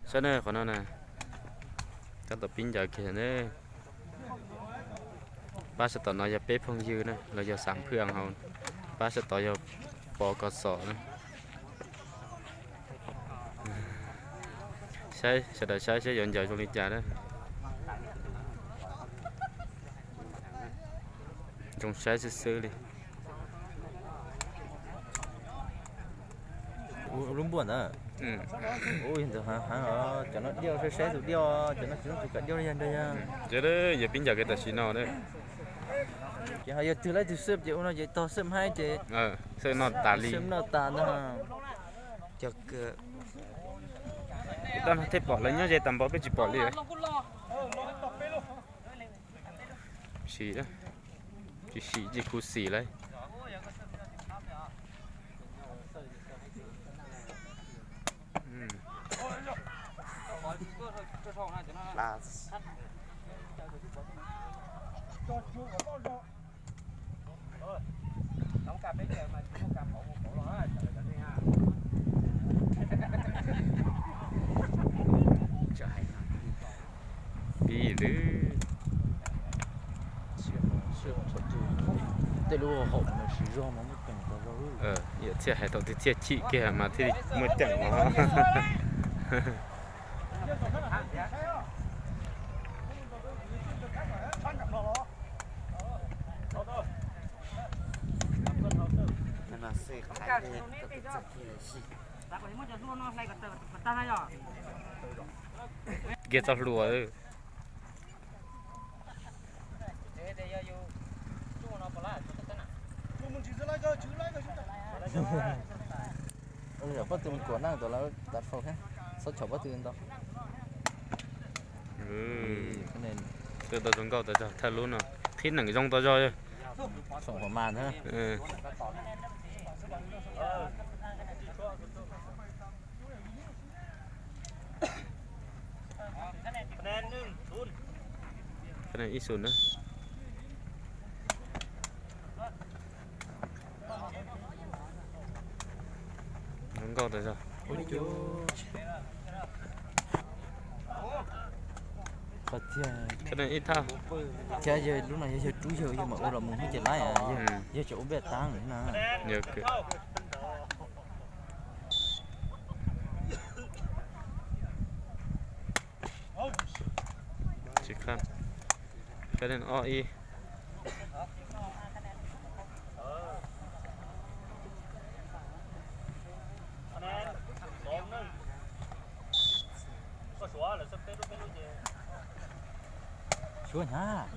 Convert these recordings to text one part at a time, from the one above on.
Saib ne, qhov no na, tab tom pib ncaws kiag ne. Pab sab tom no yog peb phooj ywg na, los yog xav phwj hauv. Pab sab tod yog Pov Kos Xom na. Saib, sawv daws saib seb yuav ncaws zoo li cas na. Zoo saib xwb xwb li. Ua lub npuaj ntawd. Ua ntawd heev, cov no diaj saib saib tus diaj, cov no tsis zoo tus kam diaj li yog ntag yog. Yog pib ncaws kiag tam sim no na. Ces ho yog twg laib twg xwb ces ua no ces tog xwb haib ces xwb noj tas li. Xwb noj tas ntag. Cog kawg. Tsis tau no thiaj pom lawv nyob ze tas npaum peb tsis pom li. Sim, tsis sim ces kuv xim lauj. Pib lwm. Tej lub haum no siv zog mas muaj ceem tas zog. Yog thiaj hais thaum twg thiaj chim kiag mas thiaj muaj ceem no. Kiag txoj hlua. Pob tw mus kuam naj tom lawv tav faus thiab, txhob chom pob tw ntau. Tau zoo nkauj tas zog thawj lub no, qhib neem zoo tas zog. Tsoom hua mas na. Ib xus na. Zoo nkauj tas zog. Qhov tiag, ib thaj thiab yog lub no yog yawg rub yawg, yawg mam ua los mus hnub ces laib, yawg tseem ua npej tab na. Tsis qab, ob ib. Suav hnyav.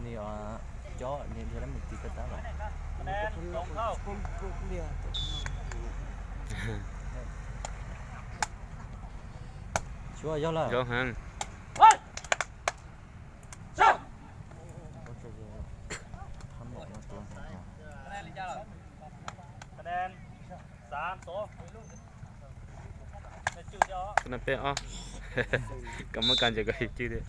Nws cob nws dhia lab mus tiv koj tab lawm. Suav yog lawm. Zoo heev. Peb ob, koj muab koj ntses koj cwj thiab.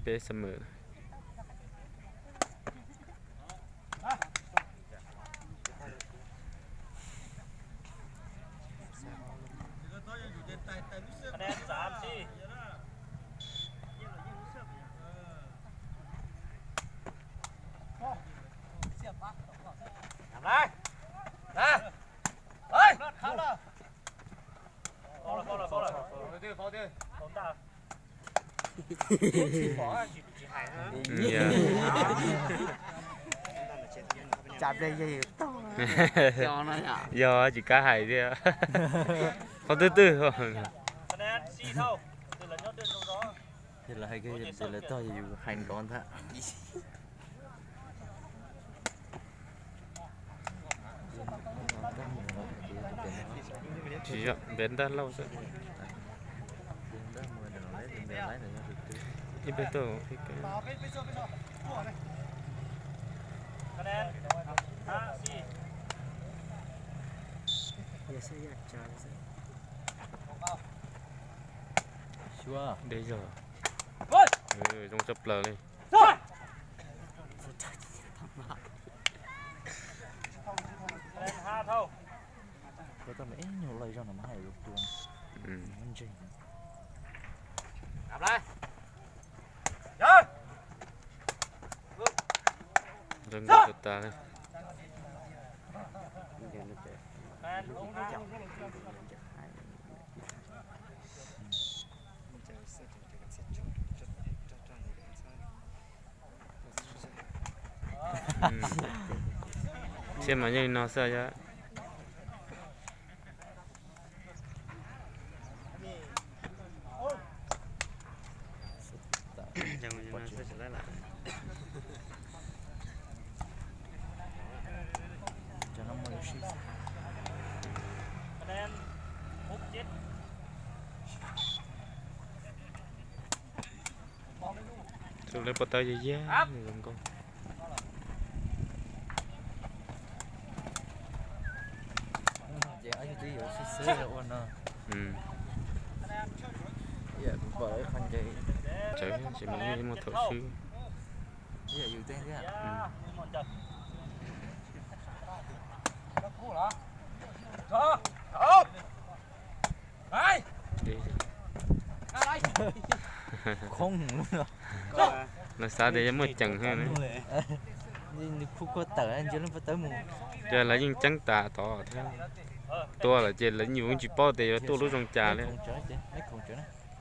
Peb xab mem. Yog tsis kam hais thiab. Qhov twg twg. Lawv hais tias lawv tog yus hais nkaus ntag. Tsis yog, npem ntaj lauj xwb. Ib pliag tuaj. Xyuab. Deb zog. Zoo tshaj plaws li. Ua tau ib nyuag loj zog no mas haj yam zoo tua. Ntseeg. Zoo nkauj tas tas li. Thiab mas yeej no xwb yom. Tus lawv pov tawb yog yag zoo nkauj. Ces ob tug twb yuav sib xwb ua no. Ib yam kuv pom lawv qhov nce. Tsawv tsis mus muaj thaum xwb. Ib yam yus tej thiab. Khoob. Lawv xav tias yuav muaj ceem thiab ne. Nws khu kua tawm ntsia lub pov tawb mus. Ces lawv yeej ceeb tas tod thiab. Tua lawm ces lawv yeej tsis paub tias yuav tuaj lub zoo cas li.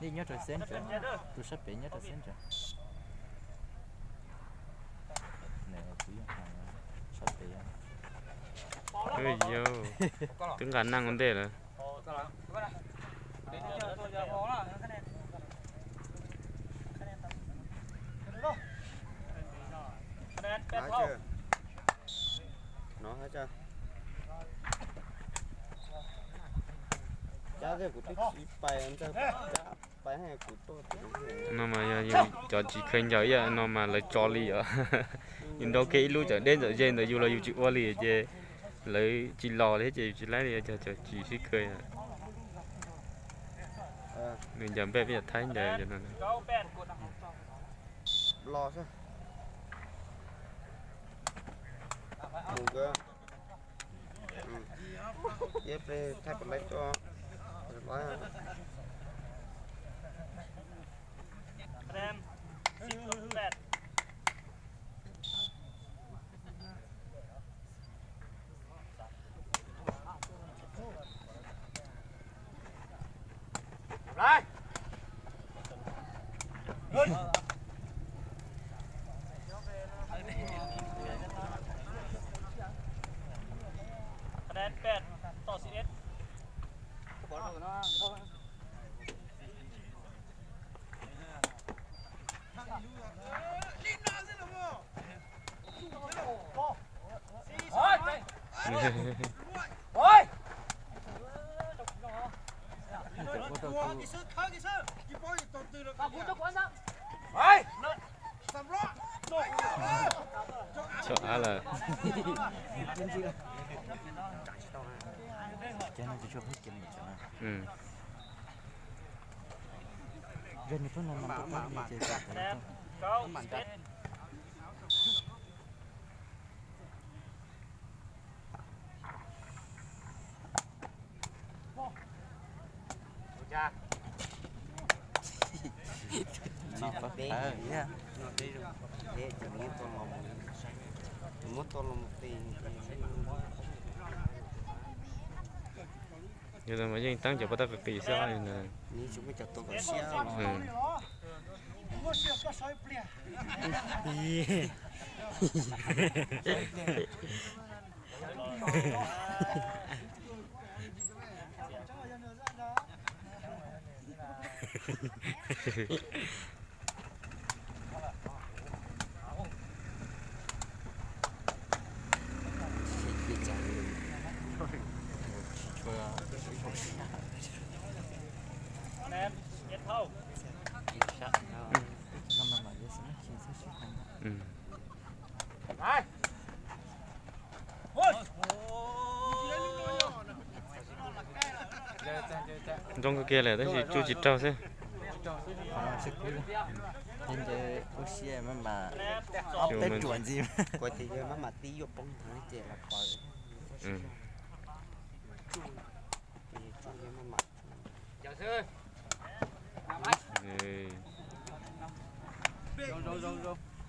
Nej nyob rau xeb ntsaws, tus sab pem nyob rau xeb ntsaws. Sab pem. Yog, twb nqa neej ua ntej lawm. No mas yog yus cov tsis kheev ncaws ib yam no mas lawv tso li os. Yus nrau kiag ib lub cawm deb ntawm ze ntawm yus los yus tsis ua li ces lawv tsis los li thiab ces yus tsis laib li, cov tsis sib kheev. Nws ncaws npej peb yam thaib ncaws no. Tso av lawm. Yog mas yeej teeb cov pov tawb qis qis xwb. Zoo kawg kiag lawm tab sis tsuj tsis raug xwb. Nce ub si maj mam ob peb ruam ntxiv. Kuv tias yog maj mam tib yuav poob ntawd ces los kov.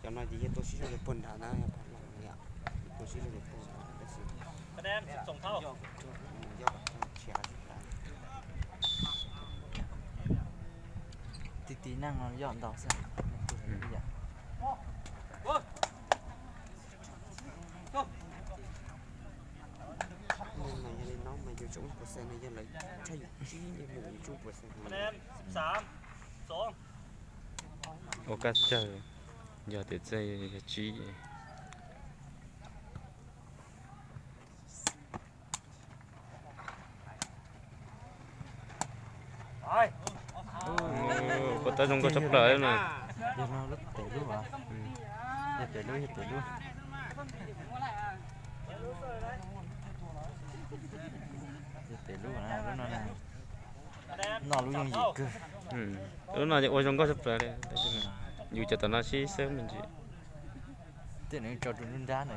Cov no ces yog tua sib zog puag nrad na, yog pab los yom, tua sib zog puag nrad tab sis yog tshiav qab tsis tas. Ti ti neeg no yog ntau xwb. Neeg mas yog li no mas yus tsoom puas xees no yog lawv tshaj yus tsib nce mus yus tsoom puas xees no. Ua kab tsawg, yog tias txawj yog tsib. Puas tab zoo nkauj tshaj plaws na. Yog no lub pem lub as. Yog pem lub, yog pem lub. Yog pem lub na, lub no na. Noj lub yooj yim kawg. Lub no ces ua zoo nkauj tshaj plaws li. Yus cov tom no sib xeeb me ntsis. Tej nws tso rau nruab nrab na.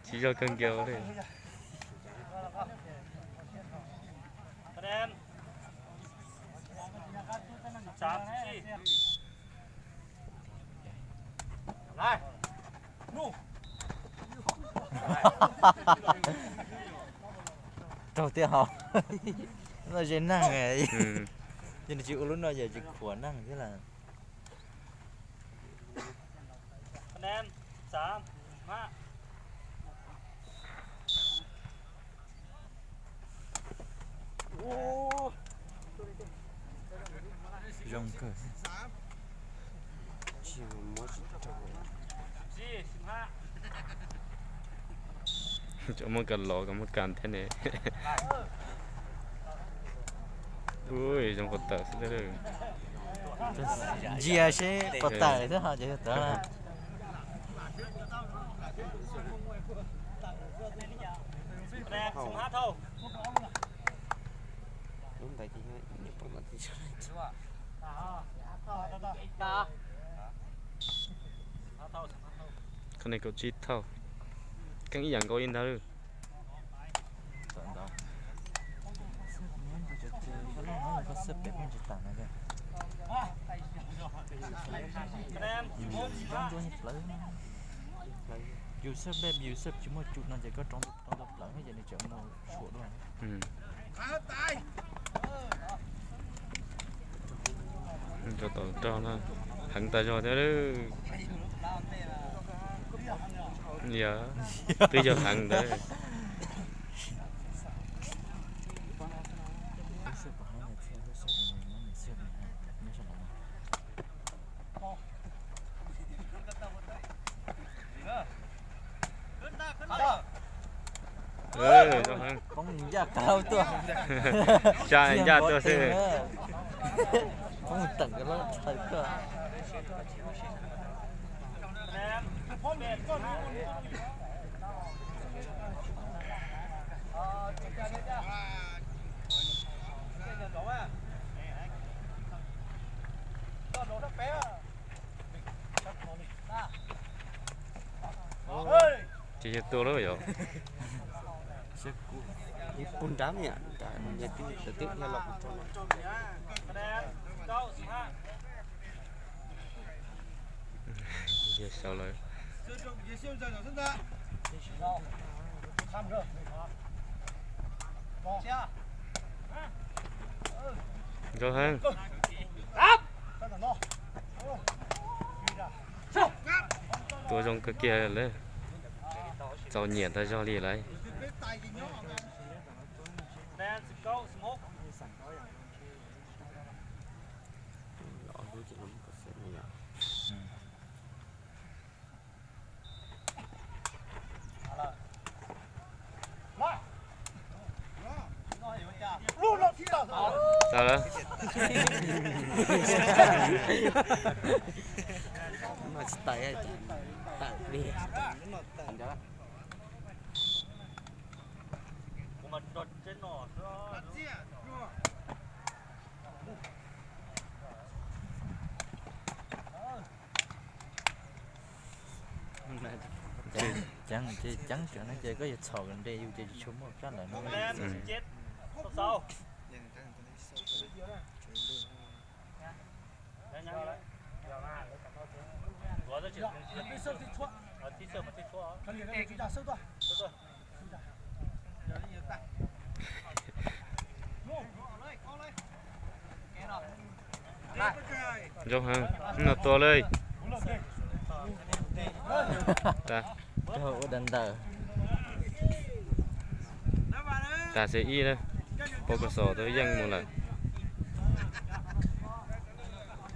Tsis yog kawg nkaus li. Raug tiag hos. No ze neeg, yog nws tsis ua lub no ces tsis khuam neeg thiab lawm. Zoo kawg. Tsis muab tsis tau. Cov muaj kas los, kas muaj kas thiab ne. Ui, zoo pov tawm xwb. Ntsia seb pov tawm xwb ho cov yog tod na. Lub ntawd ces yog ib nyuag poj niam txiv. Qhov no kaum tsib thauj. Keeb ib yam nkaus li ntag. Yus xab npej yus xab tsis muaj tsum no ces koj rov ntua plaws ces nws tseem mus suam dua. Rau tom rog no heev tas zog thiab. Yog, twb yog heev ntawd. Poob ncaj qab tuaj. Ncaj tuaj xwb. Poob teem ko lab thawm tuaj. Ces yog tua lawm yom. Ib pug nrab niam, niam tij tawm twb dhia los kuv tso no. Yog sau lawm. Zoo heev. Tua zoo kawg kiag lawm. Txaus nyiam tag zog li lawm. Tau lawm. Tsis tawm, tawm li. Ceev, ceev, ceev cov no ces koj yuav txhom nres yus ces tsis tshua muaj kab lawm no. Zoo heev, no tua li. Ua da ntawm. Tas xis ib na, pab Kaus Xos tau yeej mus lawm.